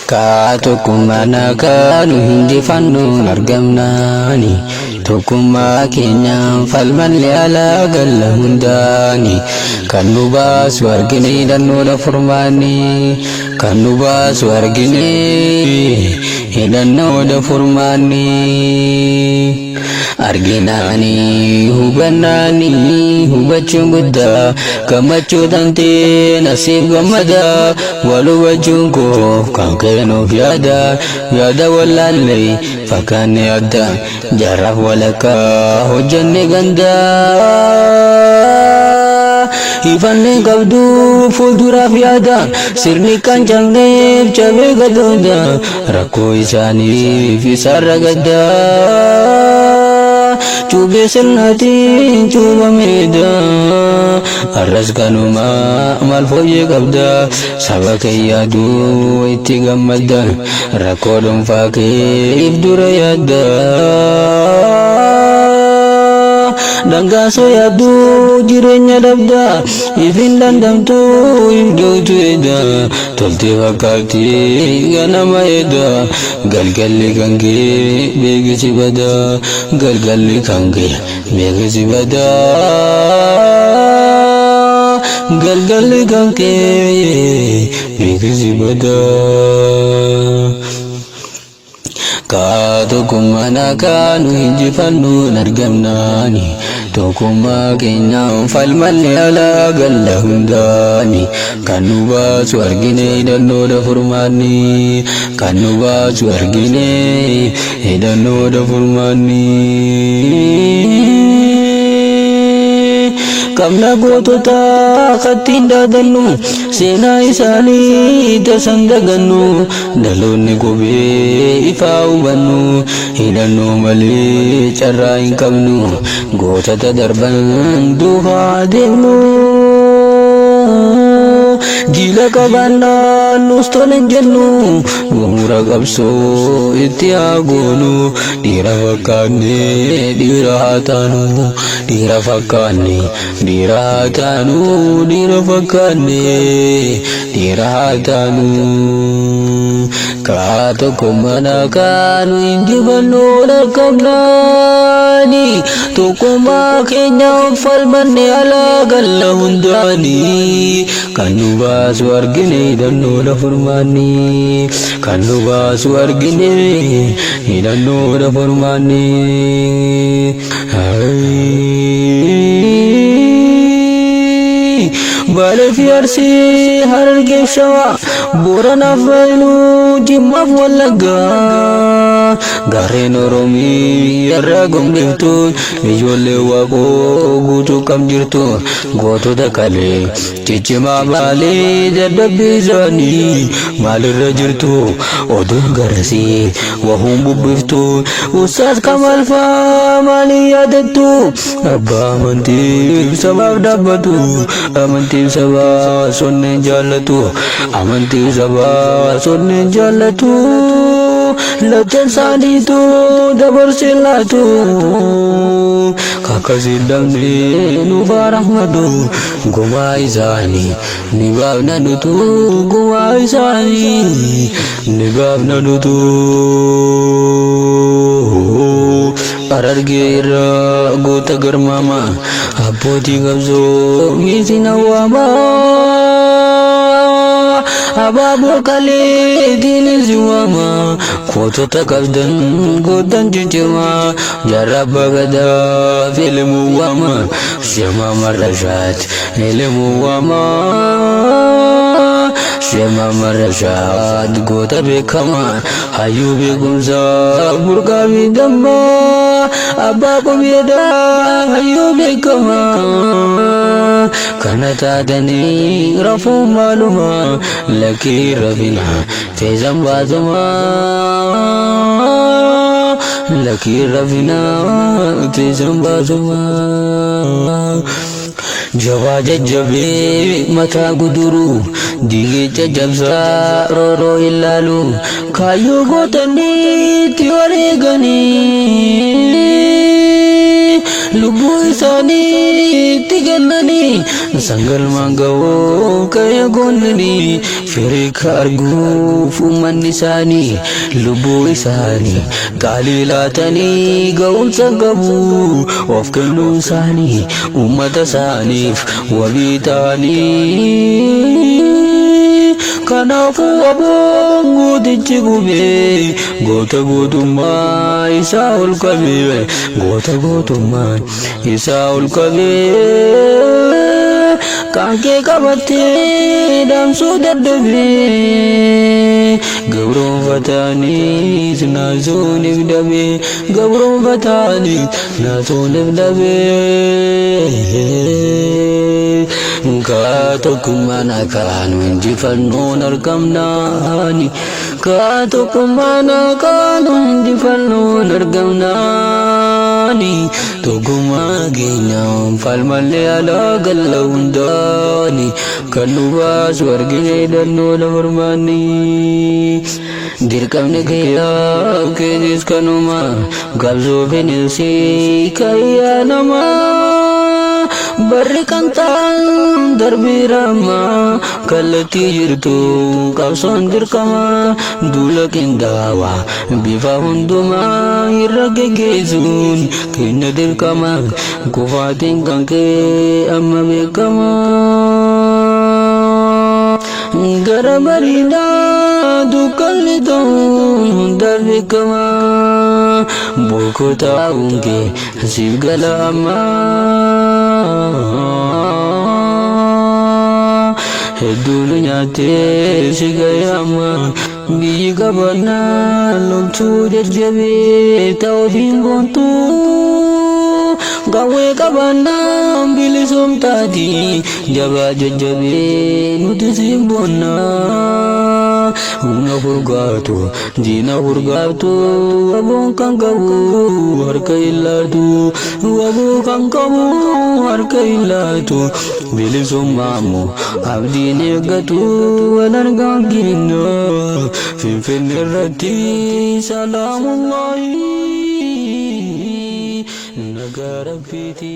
Kaa tokkummaan akka nu hinjifannuun argamnaani. Tokkummaa keenyaan falmanne alaa galla hundaani. Kan nu baasu argine hidhannoodha furmaanni. Kan nu baasu argine hidhannoodha furmaanni. Arginaani hubannaani hubachuun guddaa gammachuu tantee nasiif gammada wal hubachuun koo kan kennuuf yaada yaada wallaalle fakkaanne adda jaarraaf walakkaa hojjanne gandaa. Ifanne qabdu fuulduraaf yaada sirni kan cabneef cabee gadooda rakkoo isaaniif isarra gaddaa. Cuubee sirnaatiin cuubameedha. Arras kanuma maal fooyyee qabda. Saba kee yaaduu itti gammadda. Rakkoo dhuunfaa keef dura yaadda. Dhangaasoo yaadduu jireenya dhabda. Ifin dandamtu if duutu eda. Toltee fakkaatti ganama eda. Galgalli kan kee beekisi bada. Galgalli kan kee beekisi bada. Galgalli kan kee beekisi bada. Kaa tokkummaan akka nu injifannuun argamnaani. Tokkummaa keenyaan falmanne alaa galla hundaani. Kan nu baasu argine hidhannoodha furmaanni. Kan nu baasu argine hidhannoodha furmaanni. Qabna gootota kattiin daadannu seenaa isaanii tasan dagannu dhaloonni qubee ifaa hubannu hidhannoo malee carraa hin qabnu gootota darban duukaa deemnu. Jila qabaannaan nus tole hin jennu bu'uura qabsoo itti haa goonu dhiira fakkaanne dhiira haa taanu dhiira fakkaanne dhiira haa taanu dhiira fakkaanne dhiira haa taanu. Kaa tokko mana kaanu injifannoo dhaqqabnaani tokkummaa keenya falmanne alaa galla hundaani kan nu baasu argine hidhannoodha furmaanni kan nu baasu argine hidhannoodha furmaanni. Baalee fi Arsii Harargeef Shawaa Booranaaf Baayiluu Jimmaaf Wallaggaa Gaarreen Oromiyaa irraa gombiftu ijoollee waaqoo guutuu kam jirtu gootota kalee ciccimaa maalee dadhabbii isaanii maalirra jirtu oduun garasii wahuun bubbiftu ustaas Kamaal faa maalii yaadattu abbaa amantiif sabaaf dhaabbatu amantiif sabaa sonneen jaallatu amantiif sabaa sonneen jaallatu lachan isaaniitu dabarsee laatu akkasiin dhabne nuuf haa rahmatu gumaa isaanii ni baafna nutu gumaa isaanii ni baafna nutu. Harargee irraa goota garmaama abbootii qabsoo miisin awwaama. Abaaboo kaleetiin isin waama gootota qabdan gootan ciccimaa jaarraa abbaa gadaa filimuu waama shema marrashaat ilimuu waama shema marrashaat goota beekamaa hayyuu beekumsaa burqaa fi dammaa abbaa qubeedhaa hayyuu beekamaa kana taatanii rafuun maaluma lakkii rafina teessan baasuma lakkii rafina teessan baasuma. Jabaa jajjabee mataa guduru diigee caccabsaa rooroo ilaalu kaayyoo gootaniitti wareeganii lubbuu isaaniitti kennanii Sangalmaan ga'uuf ka'ee goonnini firii ka arguuf uummanni isaanii lubbuu isaanii qaalii laatanii ga'umsa qabu of kennuu isaanii uummata isaaniif wabii ta'anii. Kanaafuu aboon gootichi gubee goota gootummaa isaa ol qabee, goota gootummaa isaa ol qabee, qaanqee qabattee dhaamsuu dadhabee, gabroonfataniis naasuuniif dhabee, gabroonfataniis naasuuniif dhabee. Kaa tokkummaan akaanu injifannoon argamnaani, kaa tokkummaan akaanu injifannoon argamnaani, tokkummaa keenyaan falmallee alaa galla hundaani, kan nu baasu argine hidhannoo lafa barbaanni. Dirqamni kiyyaaf keetis kanuma, qabsoo finiinsii kayyaa namaa, barri kan ta'an darbiirama kallattii jirtu qabsoon dirqama, duula qindaawaa bifa hundumaa irra geggeessuun keenya dirqama, kufaatiin kan kee amma beekama. Gara bariidaa dukkanni ta'uun hunda beekama, bokkoo taa'uun kee siif gala amma. Hedduun nyaattee si ga'e amma, biyyi qabannaa loltuu jajjabee ta'uufiin boontuu, qawwee qabannaan bilisumtaati, jabaa jajjabee nuti siin boonnaa. Humna furgaatu diina furgaatu, waboon kan qabu harka illaatu, waboo kan qabu harka illaatu, bilisummaamu abdiin eeggatu, wal argaa keenya Finfinne irratti. Salaamullahi, nagaa rabbiiti.